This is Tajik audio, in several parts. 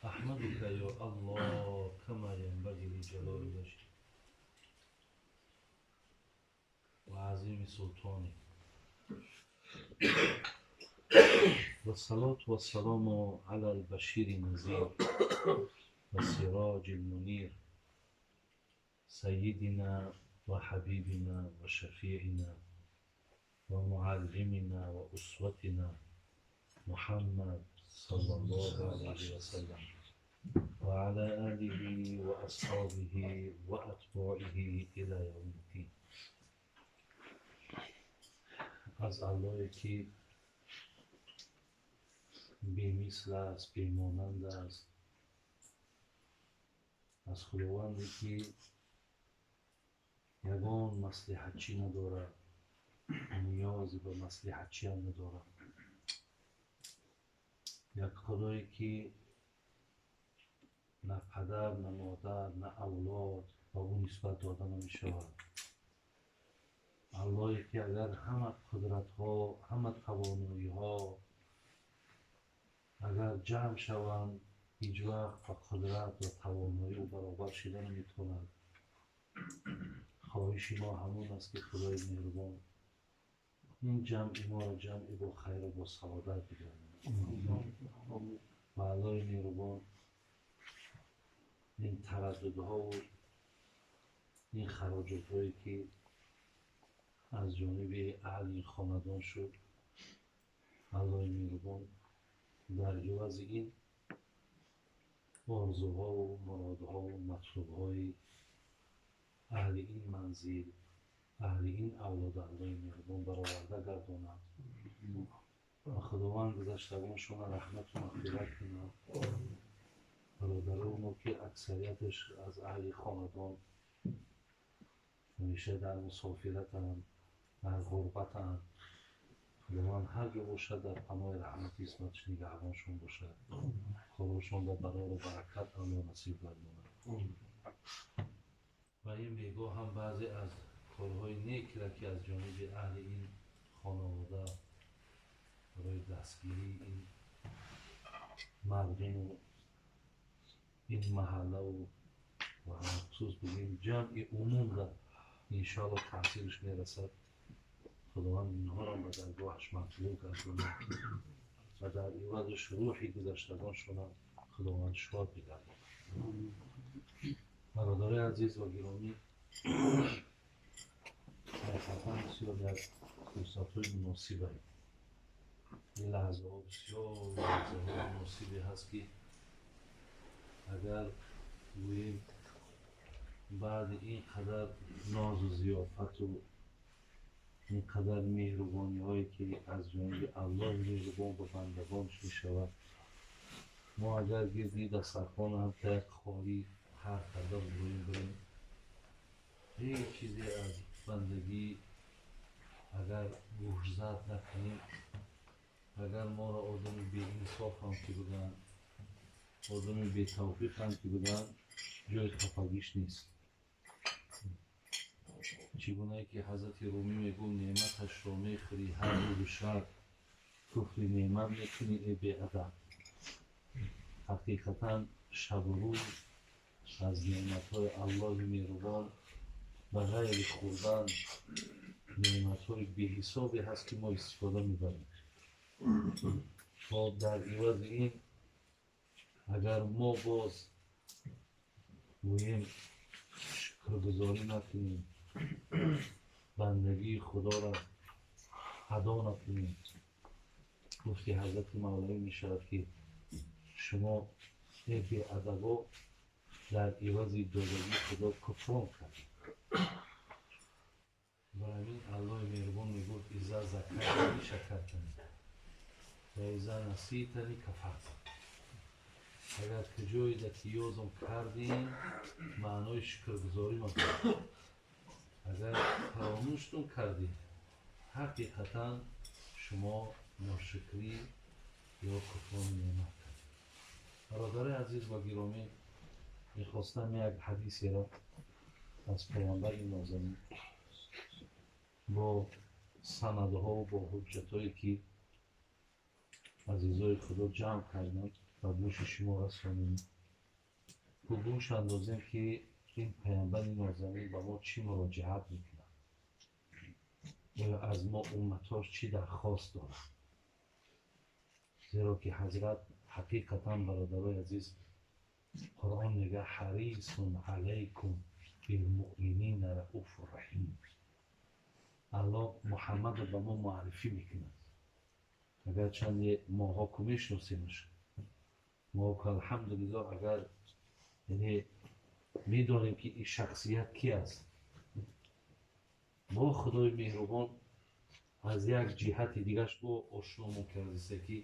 أحمدك يا الله كما ينبغي لجلال وجهك وعظيم سلطانك، والصلاة والسلام على البشير النذير والسراج المنير، سيدنا وحبيبنا وشفيعنا ومعلمنا وأسوتنا محمد صلى الله عليه وسلم، وعلى آله وأصحابه وأتباعه إلى يوم الدين. Аз Аллоҳе ки бемисл аст, бемонанд аст, аз Худованде ки ягон маслиҳатчӣ надорад, ниёзе ба маслиҳатчиам надорад, як Худое ки на падар, на модар, на авлод ба ӯ нисбат дода намешавад, Аллоҳе ки агар ҳама қудратҳо, ҳама тавоноиҳо агар ҷамъ шаванд, ҳеҷ вақт ба қудрат ва тавоноии ӯ баробар шида наметавонад. Хоҳиши мо ҳамон аст ки Худои меҳрубон ин ҷамъи моро ҷамъи бо хайру бо саодат бигардонад ва Аллоҳи меҳрубон ин тараддудҳову ин хароҷотҳое ки аз ҷониби аҳли ин хонадон шуд, Аллоҳи меҳрубон дар ивази ин орзуҳову муродҳову матлубҳои аҳли ин манзил, аҳли ин авлода Аллоҳи меҳрубон бароварда гардонад ва Худованд гузаштагоншонро раҳмату мағфират кунад. Бародароно ки аксарияташ аз аҳли хонадон ҳамеша дар мусофиратанд, дар ғурбатанд, Худованд ҳар ҷо бошад дар паноҳи раҳмати исматаш нигаҳбоншон бошад, корҳошон ба барору баракат Аллоҳ насиб гардонад. Ва ин бегоҳ ҳам баъзе аз корҳои некира ки аз ҷониби аҳли ин хонавода барои дастгирии ин мардуму ин маҳаллаву ва махсус бигӯем ҷамъи умумра иншоаллоҳ таъсираш мерасад, Худованд инҳоро ба даргоҳаш мақбул гардонад ва дар ивазаш рӯҳи гузаштагоншонро Худованд шод бигардонад. Бародарои азиз ва гиромӣ, ҳақиқатан бисёр як фурсатҳои муносибе, ин лаҳзаҳо бисёр лаҳзаҳои муносибе ҳаст ки агар гӯем баъди ин қадар нозу зиёфату ин қадар меҳрубониҳое ки аз ҷониби Аллоҳи меҳрубон ба бандагонаш мешавад, мо агар гирди дастархон ҳам як холӣ ҳар карда буроем бирем, ҳеҷ чизе аз бандагӣ агар гӯшзад накунем, агар моро одами беинсоф ҳам ки буданд, одами бетавфиқ ҳам ки буданд, ҷои хафагиш нест. Чӣ гунае ки ҳазрати Румӣ мегӯ, неъматашро мехӯрӣ ҳар рӯзу шаб, куфри неъмат мекунӣ э беадаб. Ҳақиқатан шабу рӯз аз неъматҳои Аллоҳи меҳрубон ба ғайри хӯрдан неъматҳои беҳисобе ҳаст ки мо истифода мебарем. Мо дар ивази ин агар мо боз гӯем шукргузорӣ накунем, бандагии Худоро адо накунем, гуфти ҳазрати Мавлавӣ мешавад ки шумо э беадабо дар ивази додагии Худо куфрон кардед. Барои ҳамин Аллоҳи меҳрубон мегуфт: иза закартани шакартани ва иза наситани кафартани. Агар куҷоеда ки ёзом кардем, маънои шукргузорӣ мабод. Агар фаромӯштон кардед, ҳақиқатан шумо ношукрӣ ё куфрони неъмат кардед. Бародарои азиз ва гиромӣ, мехостам як ҳадисеро аз Паёмбари нозанин бо санадҳову бо ҳуҷҷатҳое ки азизои худо ҷамъ кардам ба гӯши шумо расонем. Гӯш андозем ки ин паямбари нозанин ба мо чӣ муроҷиат мекунад, оё аз мо умматҳош чӣ дархост дорад. Зеро ки ҳазрат ҳақиқатан, бародарои азиз, Қуръон мега ҳарисун алайкум билмуъминина рауфу раҳим. Аллоҳ Муҳаммадро ба мо муаррифӣ мекунад. Агар чанде моҳо ку мешиносемаш, мо ку алҳамдулиллоҳ агар яъне медонем ки ин шахсият ки аст. Бо Худои меҳрубон аз як ҷиҳати дигаш бо ошномон кардиста ки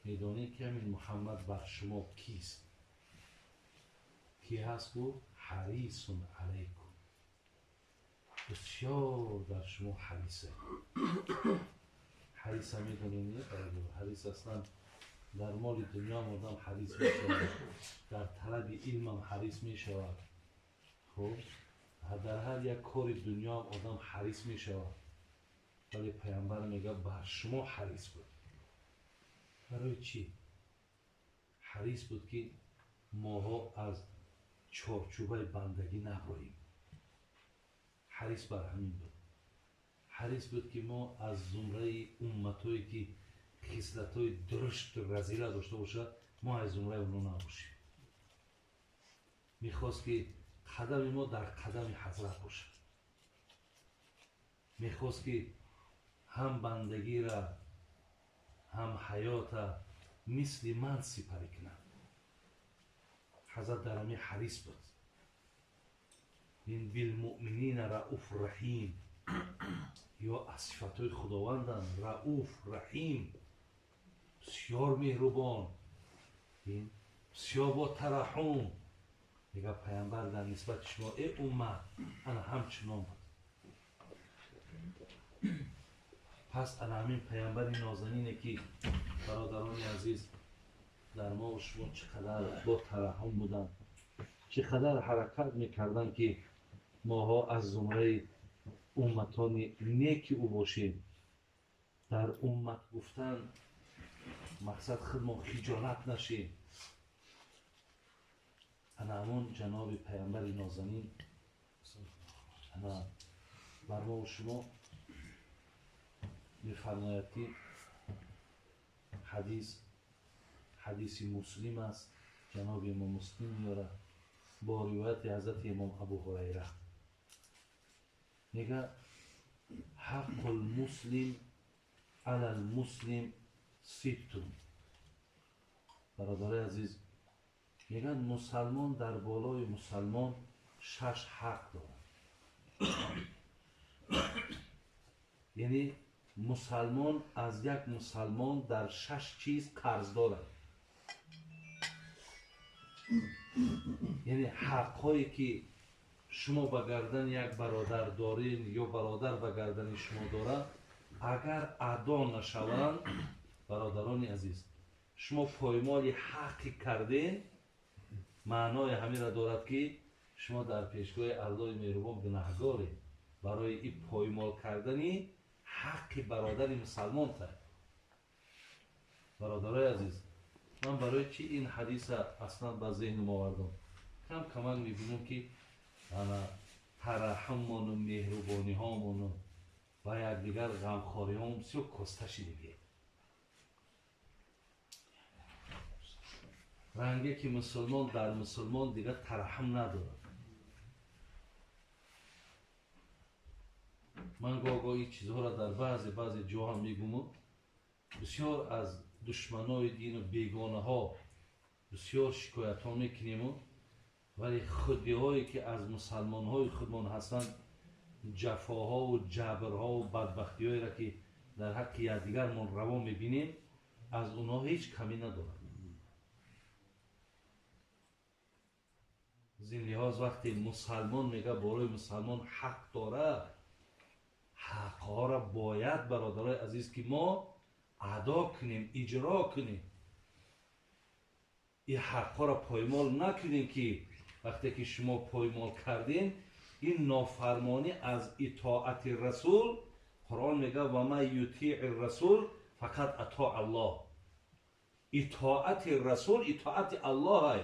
медонед ки ҳамин Муҳаммад бар шумо кист. Ки ҳаст ӯ? Ҳарисун алайкум, бисёр дар шумо ҳариса. Ҳариса медонед не бародар? Ҳарис аслан дар моли дунёам одам ҳарис мешавад, дар талаби илмам ҳарис мешавад, хуб дар ҳар як кори дунёам одам ҳарис мешавад. Вале паямбар мега бар шумо ҳарис буд. Барои чӣ ҳарис буд? Ки моҳо аз чорчӯбаи бандагӣ наброем. Ҳарис бар ҳамин буд. Ҳарис буд ки мо аз зумраи умматҳое ки хислатҳои дурушту разила дошта бошад, мо аз зумраи онҳо набошем. Мехост ки қадами мо дар қадами ҳазрат бошад. Мехост ки ҳам бандагира ҳам ҳаёта мисли ман сипарӣ кунад. Ҳазрат дар ҳамин ҳарис буд. Ин билмуъминина рауф раҳим, ё аз сифатҳои худованданд рауф раҳим, бисёр меҳрубон, бисёр бо тараҳум. Мега паямбар дар нисбати шумо э уммат ана ҳамчунон буд. Пас ана ҳамин паямбари нозанине ки бародарони азиз дар мо шумо чӣ қадар бо тараҳум буданд, чӣ қадар ҳаракат мекарданд ки моҳо аз зумраи умматони неки ӯ бошем. Дар уммат гуфтан мақсад худмо хиҷолат нашем. Ана ҳамон ҷаноби паямбари нозанин ана бар мо шумо мефармояд ки ҳадис ҳадиси муслим аст, ҷаноби имом Муслим меорад бо ривояти ҳазрати имом Абу Ҳурайра. Мега ҳаққул муслим алал муслим ситтун. Бародарои азиз, мегӯянд мусалмон дар болои мусалмон 6 ҳақ дорад. Яъне мусалмон аз як мусалмон дар 6 чиз қарз дорад. Яъне ҳақҳое ки шумо ба гардани як бародар доред ё бародар ба гардани шумо дорад, агар адо нашаванд, бародарони азиз, шумо поймоли ҳаққи карден, маънои ҳаминро дорад ки шумо дар пешгоҳи Аллоҳи меҳрубон гунаҳгоред барои ин поймол кардани ҳаққи бародари мусалмон. Та бародарои азиз, ман барои чӣ ин ҳадиса аслан ба зеҳнам овардам? Кам камак мебинам ки ана тараҳуммону меҳрубониҳомону ба якдигар ғамхориҳом бисёр коста шидагӣ. Ранге ки мусулмон дар мусулмон дигар тараҳум надорад. Ман гоҳ-гоҳ ин чизҳоро дар баъзе ҷоҳо мегӯму бисёр аз душманои дину бегонаҳо бисёр шикоятҳо мекунему, вале худиҳое ки аз мусалмонҳои худмон ҳастанд, ҷафоҳову ҷабрҳову бадбахтиҳоеро ки дар ҳаққи якдигармон раво мебинем, аз онҳо ҳеҷ камӣ надорад. Зин лиҳоз вақте мусалмон мега болои мусалмон ҳақ дорад, ҳақҳоро бояд бародарои азиз ки мо адо кунем, иҷро кунем. Ин ҳақҳоро поймол накунем ки вақте ки шумо поймол кардем, ин нофармонӣ аз итоати расул. Қуръон мега ва ман ютиъи расул фақат атоа Аллоҳ. Итоати расул итоати Аллоҳ.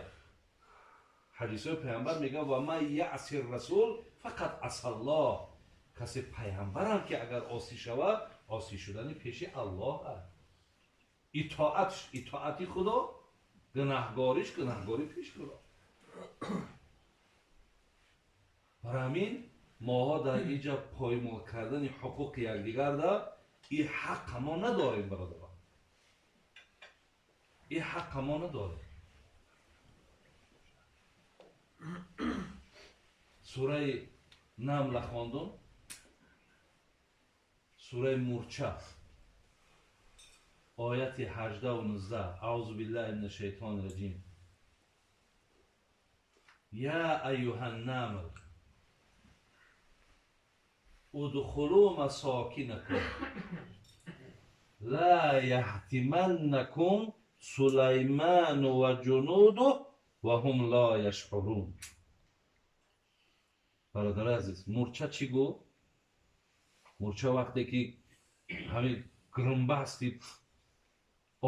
Ҳадисҳои пайғамбар мегӯяд ва ман яъси расул фақат асаллоҳ. Касе пайғамбарам ки агар осӣ шавад, осӣ шудани пеши Аллоҳ аст. Итоатш итоати Худо, гунаҳгориш гунаҳгорӣ пеши Худо. Барои ҳамин моҳо дар инҷа поймол кардани ҳуқуқи якдигарда ин ҳаққа мо надорем, бародарон. Ин ҳаққа мо надорем. Сураи Намла хондум, сураи Мурча, ояти 18 ва 19. Аузу биллаҳи мина шайтони раҷим. Я айюҳан намл удхулу масокинакум ла яҳтиманнакум Сулайману ва ҷунудуҳ ва ҳум ла яшъурун. Бародари азиз, мурча чӣ гуфт? Мурча вақте ки ҳамин гурумбасти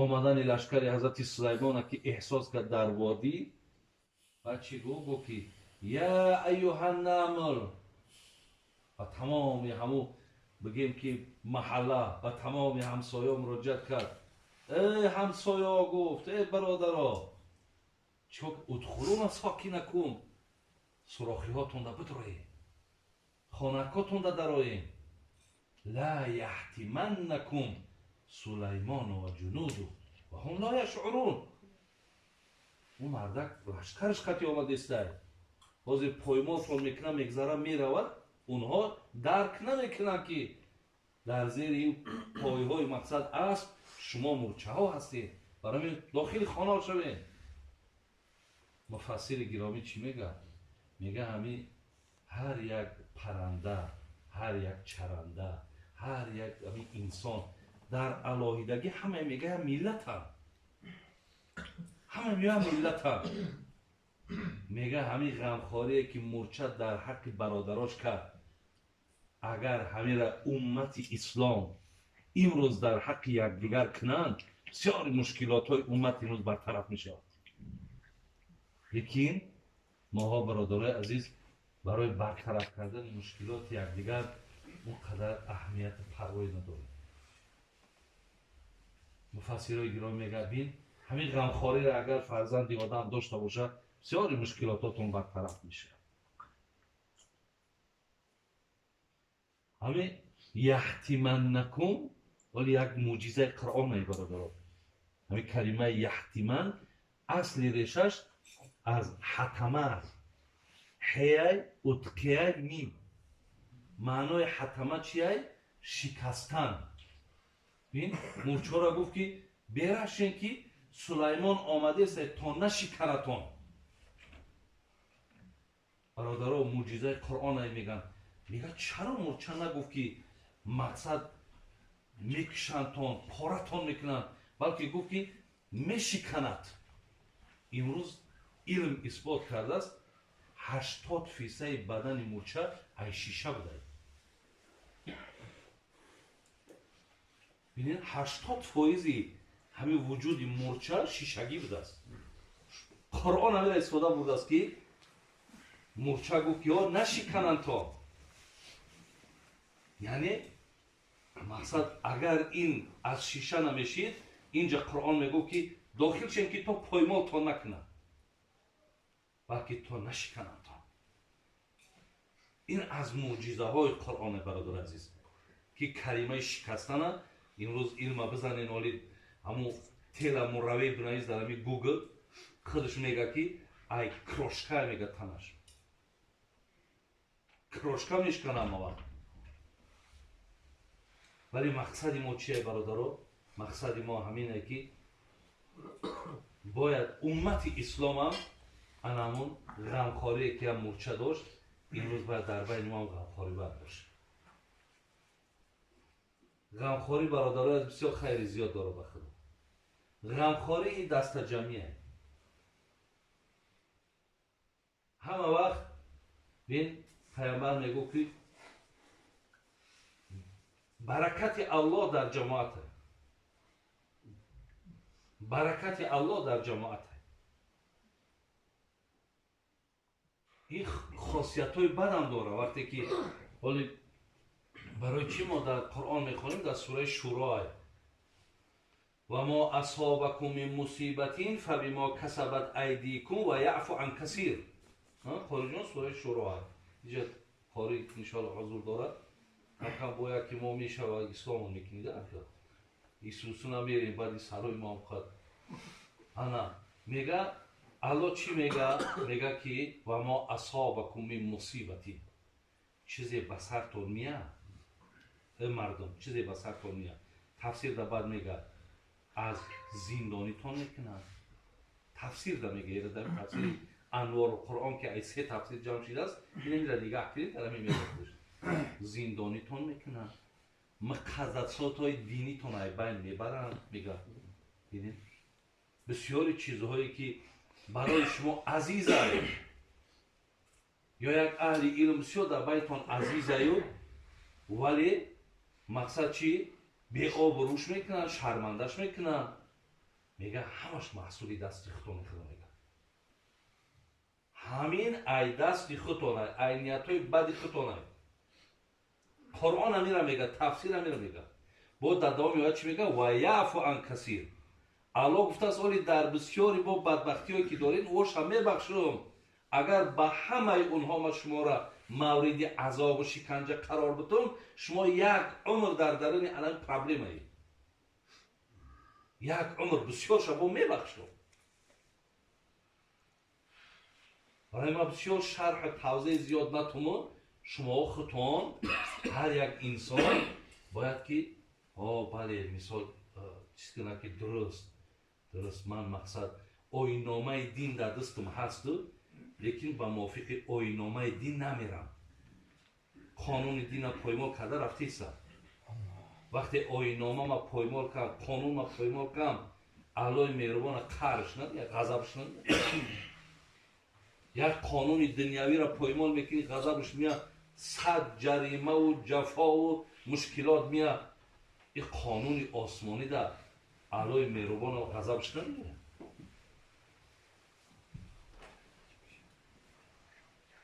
омадани лашкари ҳазрати Сулаймона ки эҳсос кард дар водӣ, баъд чӣ гуфт? Гуфт ки я айюҳан намл, ба тамоми ҳамун бигем ки маҳалла, ба тамоми ҳамсоё муроҷиат кард. Эй ҳамсоё, гуфт, эй бародаро, чӣ удхулу масокинакум, сурохиҳотонда бидроед, хонакотонда дароед. Ла яҳтиманнакум Сулаймону ва ҷунуду ва ҳум ла яшъурун. Ӯ мардак лашкараш қати омадестай, ҳозир поймолшон мекунад, мегзара, меравад. Онҳо дарк намекунанд ки дар зери ин пойҳои мақсад асп шумо мурчаҳо ҳастед, барои ҳамин дохили хона шавед. Муфассири гиромӣ чӣ мегӯяд? Мегӯяд ҳамин ҳар як парранда, ҳар як чаранда, ҳар як ҳамин инсон дар алоҳидагӣ ҳама мегӯяд миллатам, ҳама мегӯяд миллатам. Мегӯяд ҳамин ғамхорие ки мурча дар ҳаққи бародарош кард, агар ҳамира уммати ислом имрӯз дар ҳаққи якдигар кунанд, бисёри мушкилотҳои уммат имрӯз бартараф мешавад. Лекин моҳо, бародарои азиз, барои бартараф кардани мушкилоти якдигар он қадар аҳамияти парвоӣ надорем. Муфассирои гиромӣ мегӯяд бин, ҳамин ғамхориро агар фарзанди одам дошта бошад, бисёри мушкилототон бартараф мешавад. Ҳамин яҳтиманнакум вале як мӯъҷизаи Қуръон ай бародарон. Ҳамин калимаи яҳтиман асли решаш аз ҳатама аст. Ҳеяй утқияй мим. Маънои ҳатама чияй? Шикастан. Бин, мурчора гуфт ки берашен ки Сулаймон омадест то нашиканатон. Бародаро, мӯъҷизаи Қуръон ай мегӯянд. Мегӯяд чаро мурча нагуфт ки мақсад мекушандтон, поратон мекунанд, балки гуфт ки мешиканад. Имрӯз илм исбот кардааст, 80% бадани мурча ай шиша будааст. Бинед, 80% ҳамин вуҷуди мурча шишагӣ будааст. Қуръон ҳаминро истифода бурдааст ки мурча гуфт ки ё нашикананд то. Яъне мақсад агар ин аз шиша намешид, инҷа Қуръон мегуфт ки дохил шен ки то поймол то накунад, балки то нашикананд то. Ин аз мӯъҷизаҳои Қуръоне, бародари азиз, ки калимаи шикастана имрӯз илма бизанен, оли ҳамун тела муравей бинавис дар ҳамин Гугл, худаш мега ки ай крошка мега танаш. Крошка мешикана ҳама вақт. Вале мақсади мо чие, бародаро? Мақсади мо ҳамине ки бояд уммати исломам ана ҳамун ғамхорие ки ҳам мурча дошт, имрӯз бояд дар байни мо ҳам ғамхорӣ бояд бошад. Ғамхорӣ, бародаро, аз бисёр хайри зиёд дорад ба Худо. Ғамхорӣ ин дастаҷамъие. Ҳама вақт бин, пайғамбар мегӯфт ки баракати Аллоҳ дар ҷамоат. Баракати Аллоҳ дар ҷамоат. Ин хосиятҳои бадам дора. Вақте ки ҳоли барои чӣ мо дар Қуръон мехонем дар сураи Шӯро ва мо асобакум мин мусибатин фабимо касабат айдикум ва яъфу ан касир. Қориҷон сураи Шӯро инҷа қори иншоаллоҳ ҳузур дорад. Кам бояд ки мо мешава исломон мекунида Исусуна мерем баъди сарои мо қад. Ана мега Аллоҳ чӣ мега? Мега ки ва мо асобакум мин мусибатин. Чизе ба сартон меяд, эй мардум, чизе ба сартон меяд. Тафсир да баъд мега аз зиндонитон мекунад. Тафсир да мега, ера дар тафсири Анвори Қуръон ки ай се тафсир ҷамъ шидааст, ина мира нигаҳ кунед, дар ҳамин мега зиндонитон мекунад. Муқаддасотҳои динитон ай байн мебаранд, мега. Дидед? Бисёри чизҳое ки барои шумо азизай ё як аҳли илм бисёр дар байтон азизаю, вале мақсад чӣ? Беобрӯш мекунанд, шармандаш мекунанд. Мега ҳамаш маҳсули дасти худтон худо мега. Ҳамин ай дасти худтон, ай ниятҳои бади худтон. Қуръон ҳамира мега, тафсир ҳамира мега. Бо дар давоми оят чӣ мега? Ва яъфу ан касир. Аллоҳ гуфтааст оли дар бисёри бо бадбахтиҳое ки доред, оша мебахшум. Агар ба ҳамаи онҳо ма шуморо мавриди азобу шиканҷа қарор бутум, шумо як умр дар даруни алами проблемаед. Як умр бисёр шабо мебахшум. Барои ма бисёр шарҳу тавзеҳ зиёд натуму, шумо худтон ҳар як инсон бояд ки бале, мисол чиз кунад ки дуруст, дуруст ман мақсад оинномаи дин дар дастам ҳасту, лекин ба мувофиқи оинномаи дин намерам. Қонуни дина поймол карда рафтеса. Вақте оинномама поймол кардам, қонунма поймол кардам, Аллоҳи меҳрубона қарш надия, ғазабш надия. Як қонуни дунявиро поймол мекунӣ, ғазабш меяд, сад ҷаримаву ҷафову мушкилот меяд. Ин қонуни осмонӣ да Аллоҳи меҳрубона ғазабш намеяд.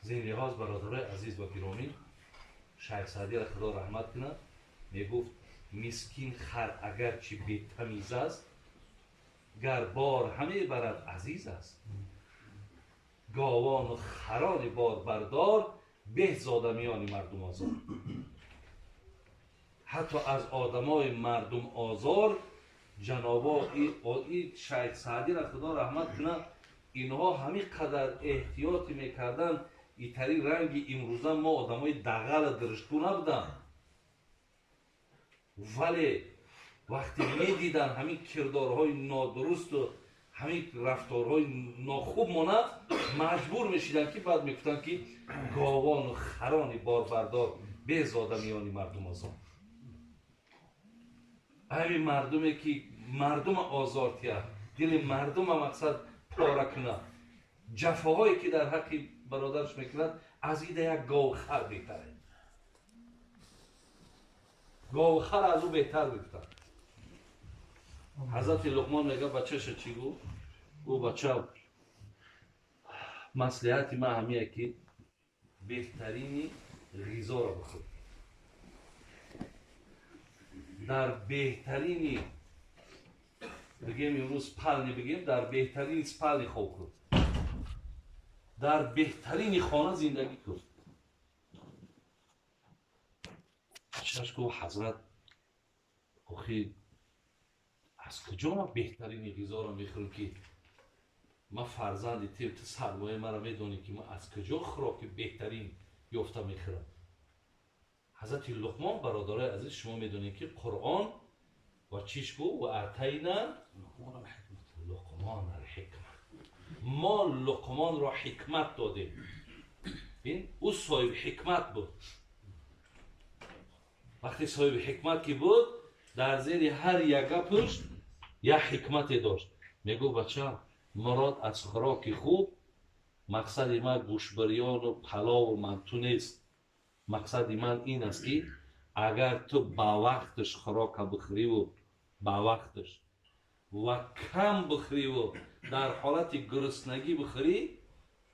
Зин лиҳоз бародарои азиз ва гиромӣ, Шайх Саъдиро Худо раҳмат кунад, мегуфт мискин хар агарчи бетамиз аст, гар бор ҳаме барад азиз аст. Говону харони борбардор беҳ зода миёни мардум озор. Ҳатто аз одамои мардум озор ҷанобо и Шайх Саъдиро Худо раҳмат кунад, инҳо ҳамин қадар эҳтиёте мекарданд. Итари ранги имрӯза мо одамои дағала диришкӯ набуданд, вале вақте медиданд ҳамин кирдорҳои нодурусту ҳамин рафторҳои нохуб монад, маҷбур мешиданд ки баъд мегуфтанд ки говону харони борбардор безода миёни мардум озор. Ҳамин мардуме ки мардума озор тиҳад, дили мардума мақсад пора кунад, ҷафоҳое ки дар ҳаққи бародараш мекунад, аз ида як говхар беҳтар. Говхар аз ӯ беҳтар мегуфтанд. Ҳазрати Луқмон мега бачаша чӣ гуфт? Гуфт бача, маслиҳати ман ҳамие ки беҳтарини ғизоро бихӯр. Дар беҳтарини бигем имрӯз спални бигем, дар беҳтарини спални хоб кун. Дар беҳтарини хона зиндагӣ кун. Бачаш гуфт ҳазрат, охи аз куҷо ман беҳтарини ғизоро мехӯрам ки ман фарзанди ту сармояи маро медонӣ ки ман аз куҷо хӯроки беҳтарин ёфта мехӯрам? Ҳазрати Луқмон, бародарои азиз, шумо медонед ки Қуръон ва чиш гуфт? Ва атайна Луқмон алҳикма. Мо Луқмонро ҳикмат додем. Бин, ӯ соҳиби ҳикмат буд. Вақте соҳиби ҳикмат ки буд, дар зери ҳар як гапаш як ҳикмате дошт. Мегуфт бача, мурод аз хӯроки хуб мақсади ман гӯшбирёну палову манту нест. Мақсади ман ин аст ки агар ту ба вақташ хӯрока бихӯриву ба вақташ ва кам бихӯриву дар ҳолати гуруснагӣ бихӯрӣ,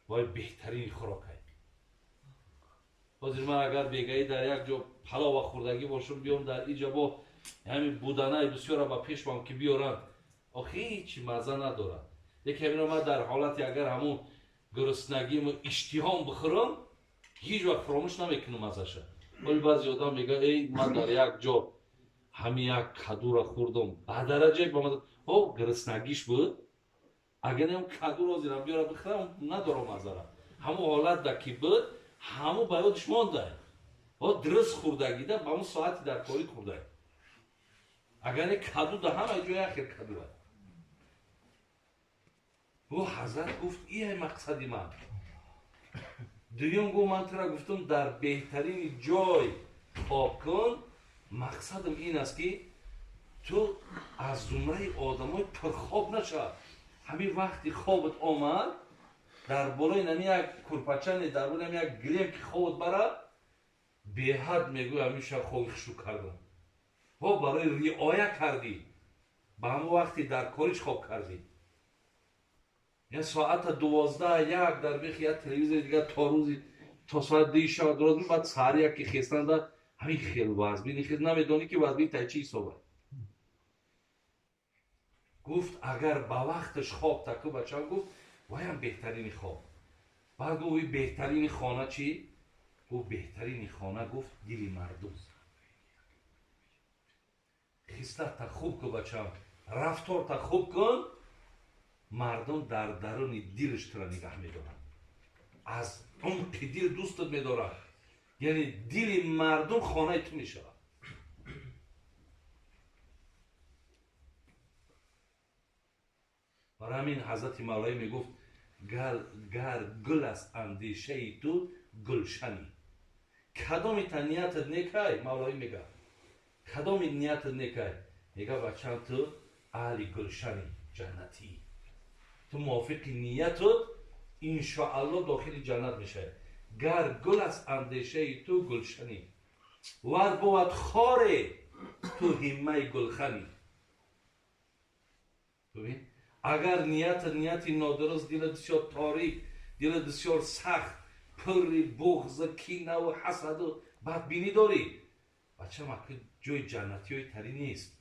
вай беҳтарини хӯрокай. Ҳозир ман агар бегаӣ дар як ҷо палова хӯрдагӣ бошам, биём дар иҷа бо ҳамин буданаи бисёра ба пешмам ки биёранд, охи ҳеҷ мазза надорад. Лекин ҳамино ман дар ҳолати агар ҳамун гуруснагиму иштиҳом бихӯрам, ҳеҷ вақт фаромӯш намекунам маззаша. Вале баъзе одам мегӯяд, эй ман дар як ҷо ҳамин як кадура хӯрдам, ба дараҷае ба мазза, о гуруснагиш буд, агар нем кадуро ҳозирам биёра бихӯрам, надорам маззара. Ҳамун ҳолатда ки буд, ҳамун ба ёдиш монда. О дуруст хӯрдагида, ба ҳамун соати дар корӣ хӯрдай. Агар не каду да ҳама ҷои ахир кадуа. Ӯ ҳазрат гуфт, ин мақсади ман. Дуюм гуфт, ман тура гуфтам дар беҳтарини ҷой хоб кун, мақсадам ин аст ки ту аз зумраи одамои пурхоб нашав. Ҳамин вақти хобат омад, дар болои нами як курпача не, дар болои нами як гилем ки хобат барад, беҳад мегӯй ҳамин шаб хоби хушрӯ кардам. Ҳо барои риоя кардӣ, ба ҳамон вақти дар кориш хоб кардӣ. Я соата 12-1 дар бехи як телевизори дигар то рӯзи то соат 2 шаб дороз, баъд саҳари як ки хестанда ҳамин хел вазбини хел намедонӣ ки вазбини тай чӣ ҳисоба. Гуфт агар ба вақташ хоб таку бачам, гуфт ваям беҳтарини хоб. Баъд гуфт беҳтарини хона чӣ? Гуфт беҳтарини хона, гуфт дили мардум. Хислатта хуб кун бачам, рафторта хуб кун, мардум дар даруни дилаш тура нигаҳ медоранд, аз умқи дил дӯстат медоранд. Яъне дили мардум хонаи ту мешавад. Барои ҳамин ҳазрати Мавлавӣ мегуфт, гар гул аст андешаи ту гулшанӣ. Кадоми та ниятат некай? Мавлавӣ мега, кадоми ниятат некай? Мега бачам ту аҳли гулшани ҷаннатӣ, ту мувофиқи ниятат иншоалло дохили ҷаннат мешавӣ. Гар гул аст андешаи ту гулшанӣ, вар бувад хоре ту ҳиммаи гулханӣ. Бибин, агар ниятат нияти нодуруст, дилат бисёр торик, дилат бисёр сахт, пурри буғзу кинаву ҳасаду бадбинӣ дорӣ, бачам аки ҷои ҷаннатиҳои тарӣ нест.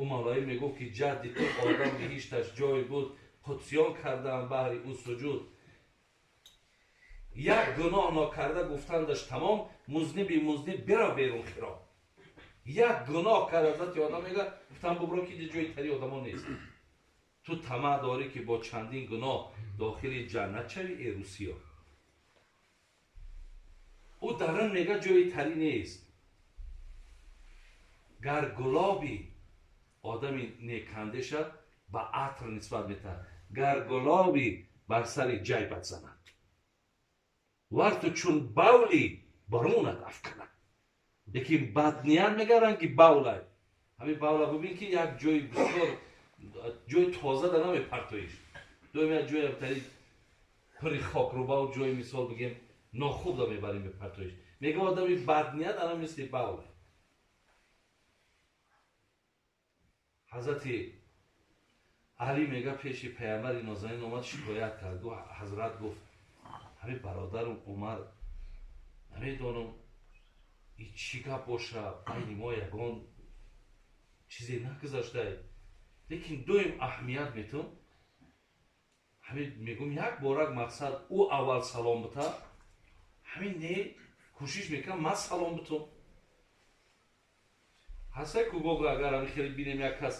Ӯ Мавлавӣ мегуфт ки ҷадди ту одам биҳишташ ҷой буд, қудсиён кардаам баҳри ӯ суҷуд. Як гуноҳ нокарда гуфтандаш тамом, музниби музниб бирав берун хироб. Як гуноҳ кард ҳазрати одам, мега гуфтам бубро ки ҷои тари одамо нест. Ту тамаъ дорӣ ки бо чандин гуноҳ дохили ҷаннат шавӣ, э русиё. Ӯ дарун мега ҷои тарӣ нест. Гар гулоби одами некандеша ба атр нисбат метаҳад, гар гулоби бар сари ҷайбат занад, вар ту чун бавли барунат афканад. Лекин бадният мега ранги бавлай. Ҳамин бавла бубин ки як ҷои бисёр ҷои тоза да намепартоиш, доим як ҷои тари пури хокрубаву ҷои мисол бигем нохуб да мебарем мепартоиш. Мега одами бадният ана мисли бавлай. Ҳазрати Алӣ мега пеши паямбари нозанин омад, шикоят кард. Гуфт ҳазрат, гуфт ҳамин бародарам Умар, намедонам и чӣ гап боша, байни мо ягон чизе нагузаштае, лекин доим аҳамият метум. Ҳамин мегӯм як борак мақсад ӯ аввал салом бита, ҳамин не кӯшиш мекунам ман салом битум. Ҳастай ку гого агар ҳамин хеле бинем як кас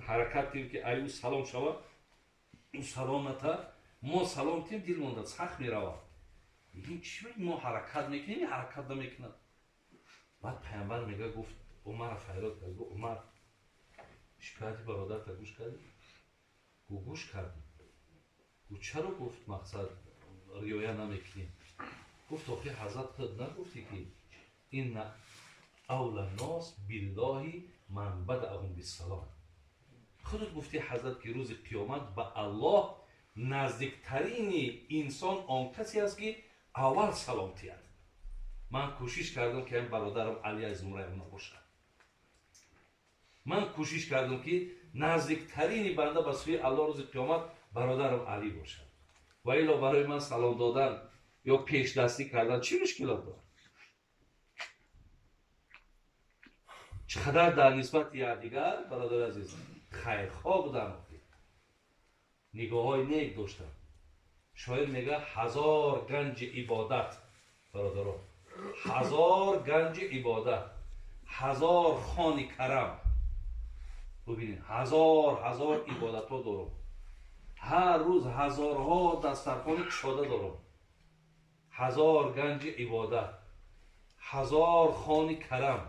ҳаракат кунем ки ай ӯ салом шавад, ӯ салом ната, мо салом тим, дил монда сахт меравад. Мегӯем чӣ мо ҳаракат мекунем, ҳаракат намекунад. Баъд паямбар мега гуфт Умарро файрод кард, гуфт Умар, шикояти бародарта гӯш кардӣ? Гуфт гӯш кардем. Гуфт чаро гуфт мақсад риоя намекунем? Гуфт охи ҳазрат худ нагуфтӣ ки инна авла нос биллоҳи ман бадаъҳум биссалом. Худат гуфтӣ ҳазрат ки рӯзи қиёмат ба Аллоҳ наздиктарини инсон он касе аст ки аввал салом тиҳад. Ман кӯшиш кардам ки ҳамин бародарам Али аз зумраи онҳо бошад. Ман кӯшиш кардам ки наздиктарини банда ба сӯи Аллоҳ рӯзи қиёмат бародарам Алӣ бошад. Ва илло барои ман салом додан ё пешдастӣ кардан чӣ мушкилот дорад? Чӣ қадар дар нисбати якдигар бародари азиз хайрхоҳ буданд, нигоҳҳои нек доштанд. Шоир мегӯяд ҳазор ганҷи ибодат, бародарон, ҳазор ганҷи ибодат, ҳазор хони карам. Бубинед, ҳазор ҳазор ибодатҳо дорам, ҳар рӯз ҳазорҳо дастархони кушода дорам. Ҳазор ганҷи ибодат, ҳазор хони карам,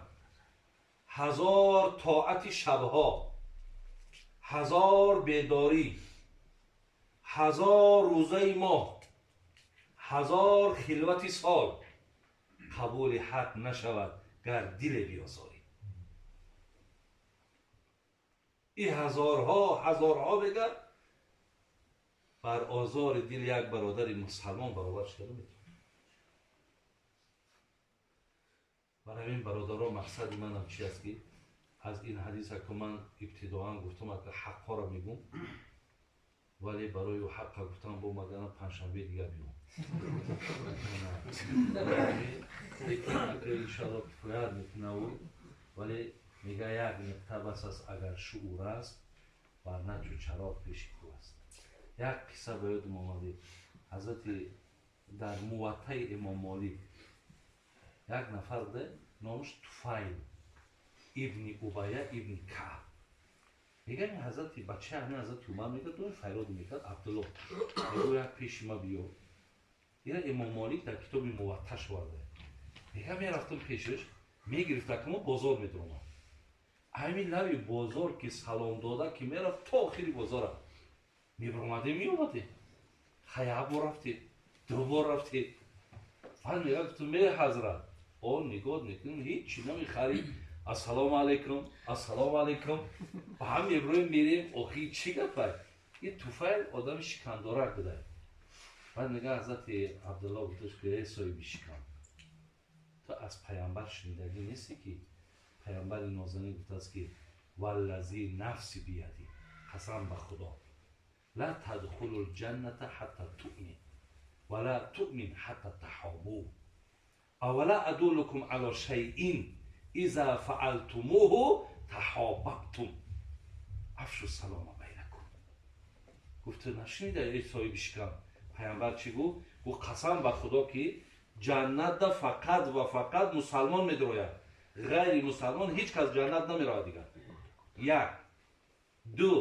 ҳазор тоати шабҳо, ҳазор бедорӣ, ҳазор рӯзаи моҳ, ҳазор хилвати сол қабули ҳақ нашавад гар диле биозорӣ. Ин ҳазорҳо ҳазорҳо бегар бар озори дил як бародари мусалмон баробар шуда наметавонад. Барои ҳамин бародаро мақсади манам чи аст ки аз ин ҳадиса ки ман ибтидоан гуфтам, ки ҳақҳоро мегӯм, вале барои ҳаққа гуфтам бо магана панҷшанбе дигар биём. Лекин иншоалло кифоят мекунаву, вале мега як нуқта бас аст, агар шуур аст, варна чу чароғ пеши кӯ аст. Як қисса ба ёдам омадӣ. Ҳазрати дар Муваттаи Имом Молик як нафар буда, номаш Туфайл ибни Убая ибни Каъб. Мегӯяд ин ҳазрати бачаи ҳамин ҳазрати Умар мегӯяд, доим файрод мекард, Абдулло мегӯяд як пеши ма биё. Ина Имом Молик дар китоби Муватташ оварда. Мегӯяд мерафтам пешаш, мегирифта ки мо бозор медуромад. Ҳамин лаби бозор ки салом дода ки мерафт то охири бозора. Мебиромадем, меомадем. Ха як бор рафтед, ду бор рафтед. Баъд мегӯяд гуфтам эй ҳазрат, о нигоҳ мекунем, ҳеҷ намехарӣ. Ассалому алайкум, ассалому алайкум. Ба ҳам мебироем, мерем, охир чӣ гапай? Ин Туфайл одами шикандорак буда. Баъд мегӯяд ҳазрати Абдулло гуфташ ки эй соҳиби шикам, ту аз паямбар шунидагӣ нестӣ ки паямбари нозанин гуфтааст ки валлази нафси бияди, қасам ба Худо, ла тадхулу лҷанната ҳатта туъмин ва ла туъмин ҳатта таҳобу авала адуллукум ала шайъин иза фаалтумуҳу таҳобабтум афшу салома байнакум. Гуфта нашунида эй соҳиби шикам, паямбар чӣ гуфт? Гуфт қасам ба Худо ки ҷаннатда фақат ва фақат мусалмон медирояд, ғайри мусалмон ҳеҷ кас ҷаннат намеравад дигар. Як. Ду,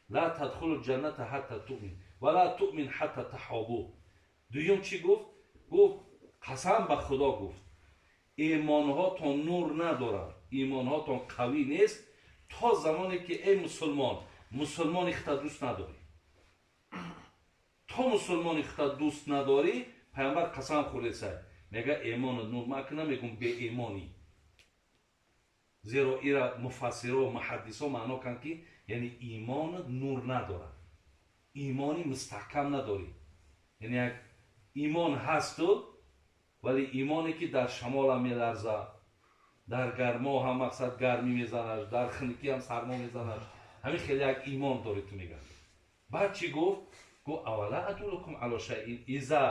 ла тадхулу ҷанната ҳатта туъмин ва ла туъмин ҳатта таҳобу. Дуюм чӣ гуфт? Гуфт қасам ба Худо, гуфт имонҳотон нур надорад, имонҳотон қавӣ нест то замоне ки эй мусулмон мусулмони хита дӯст надорӣ. То мусулмони хита дӯст надорӣ, паямбар қасам хӯрдесай мега имонат нур макна, мегум беимонӣ. Зеро ира муфассиро муҳаддисо маъно канд ки яъне имонат нур надорад, имони мустаҳкам надорӣ. Яъне як имон ҳасту, вале имоне ки дар шамолам меларзад, дар гармо ҳам мақсад гармӣ мезанаш, дар хунукӣ ҳам сармо мезанаш, ҳамин хеле як имон дорӣ ту мегӯяд. Баъд чӣ гуфт? Гуфт авала адуллукум ала шайъин иза,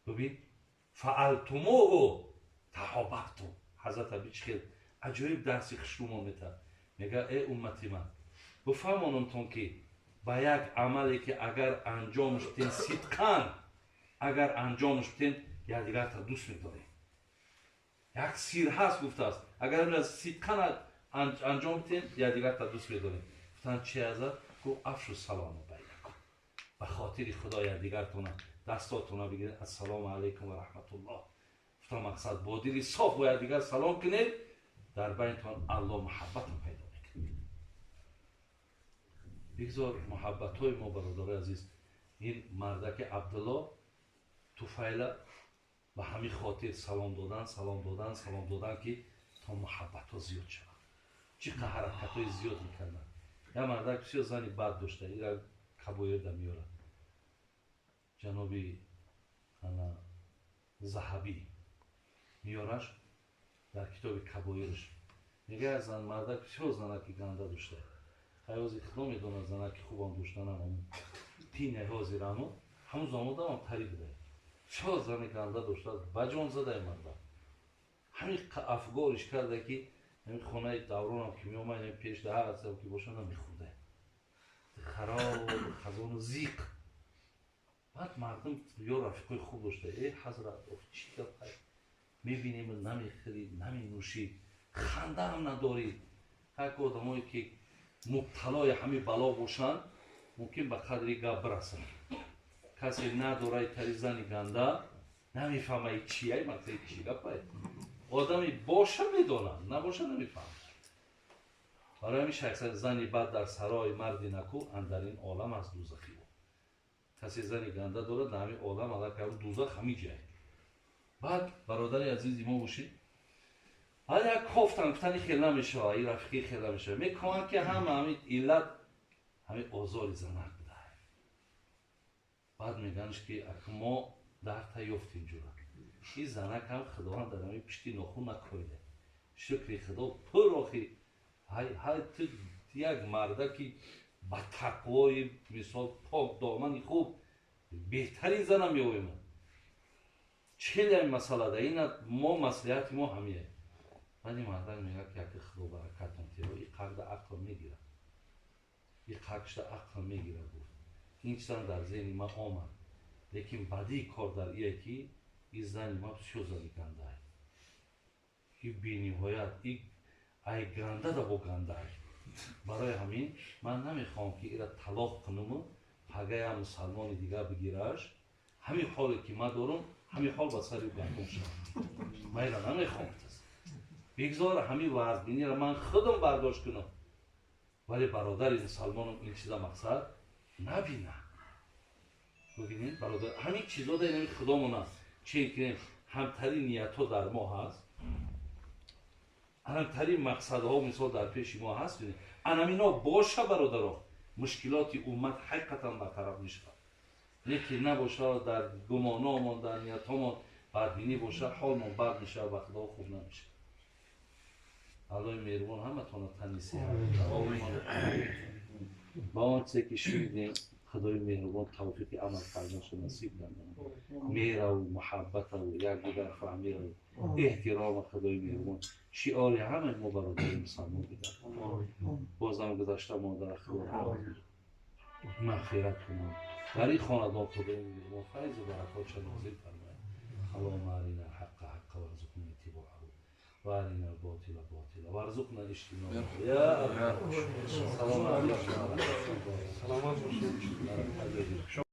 бибин, фаалтумуҳу таҳобабтум. Ҳазрат Аби чӣ хел аҷоиб дарси хушрӯмон метавад. Мегӯяд эй уммати ман, бифаҳмонамтон ки ба як амале ки агар анҷомш битен сидқан, агар анҷомш битен якдигарта дӯст медорем. Як сир ҳаст гуфтааст, агар сидқан анҷом битен якдигарта дӯст медорем. Гуфтанд чи ҳазрат? Гуфт афшу салому байнакум. Ба хотири Худо якдигартона дастотона бигиред, ассалому алайкум ва раҳматуллоҳ. Гуфтам мақсад бо дили соф бо якдигар салом кунед, дар байнтон Аллоҳ муҳаббатро пайдо мекунад. Бигзор муҳаббатҳои мо бародарои азиз, ин мардаки Абдулло Туфайла ба ҳамин хотир салом додан, салом додан, салом додан ки то муҳаббатҳо зиёд шавад. Чӣ қадр ҳаракатҳои зиёд мекарданд. Як мардак бисёр зани бад дошта, ира кабоирда меорад. Ҷаноби Заҳабӣ меораш дар китоби кабоирш. Мега, зан мардак бисёр занаки ганда дошта. Ҳай, ҳозир худо медонад, занаки хубам доштанам тиня ҳозирамо, ҳамун замондаам тари буда. Бисёр зани ганда доштааст, ба ҷон задай мардак. Ҳамин афгориш карда, ки ҳамин хонаи давронам ки меомад, пеш даҳ ки боша, намехӯрда. Хароб, хазону зиқ. Баъд мардум ё рафиқои хуб дошта: «Э, ҳазрат, чӣ гап? Мебинем, намехӯрӣ, наменӯшӣ, хандаам надорӣ». Ҳар одамое ки мубталои ҳамин бало бошанд, мумкин ба қадри гап бирасанд. Касе надораи тари зани ганда намефаҳмаи чияй, мақсади чӣ гапай. Одами боша медонад, набоша намефаҳмад. Барои ҳамин шайх: «Зани бад дар сарои марди наку, андар ин олам аст дузахи ӯ». Касе зани ганда дорад, дар ҳамин олам аллакай дузах ҳамин ҷай. Баъд, бародари азизи мо бошед, ҳар як кофтан, гуфтани хел намешавад, и рафиқи хел намешавад. Мекоҳанд, ки ҳама ҳамин иллат ҳамин озори занак буда. Баъд меганш, ки ак мо дарта ёфтем ҷура, ин занак ҳам Худованд дар ҳамин пишти нохун накоида, шукри Худо, пур охи. Ҳай, ту як мардаки ба тақвои, мисол, пок домани хуб, беҳтарин зана меёбем. Чел ҳамин масъалада ина мо маслиҳати мо ҳамие. Баъди мардак мегӯяд, ки яке Худо баракатон тиё, и қарда ақл мегирад, и қақшда ақл мегирад. Гуфт, ин чизам дар зеҳни ман омад, лекин бадии кор дар ие, ки и зани ман бисёр зани гандае, и бениҳоят и ай ганда да бо гандае. Барои ҳамин ман намехоҳам, ки ира талоқ кунуму пагаям мусалмони дигар бигираш, ҳамин ҳоле ки ман дорум, ҳамин ҳол ба сари гандум шавад. Ман ира намехоҳам. Бигзор ҳамин вазбиниро ман худам бардошт кунам, вале бародари мусалмонам ин чиза мақсад набина. Бибинед, бародар, ҳамин чизо да инами худомона чен кунем. Ҳамтарин ниятҳо дар мо ҳаст, ҳамтарин мақсадҳо, мисол, дар пеши мо ҳаст. Анамино боша, бародаро, мушкилоти уммат ҳақиқатан бартараф мешавад. Лекин набоша, дар гумономон, дар ниятҳомон бадбинӣ боша, ҳолмон бад мешавад, ба Худо хуб намешавад. Аллоҳи меҳрубон ҳаматона тани сеҳат ба он чизе ки шунидем, Худои меҳрубон тавфиқи амал карданашо насиб гардонад. Меҳраву муҳаббатаву якдигар фаҳмираву эҳтирома Худои меҳрубон шиори ҳамаи мо бародари мусалмон бигардонад. Бозам гузашта модари Худо мағфират кунад. Дар ин хонадон Худои меҳрубон файзу баракотша нозил фармояд. اللهم أرنا الحق حقا وارزقنا اتباعه وأرنا الباطل باطلا وارزقنا اجتنابه. يا سلام. سلامت.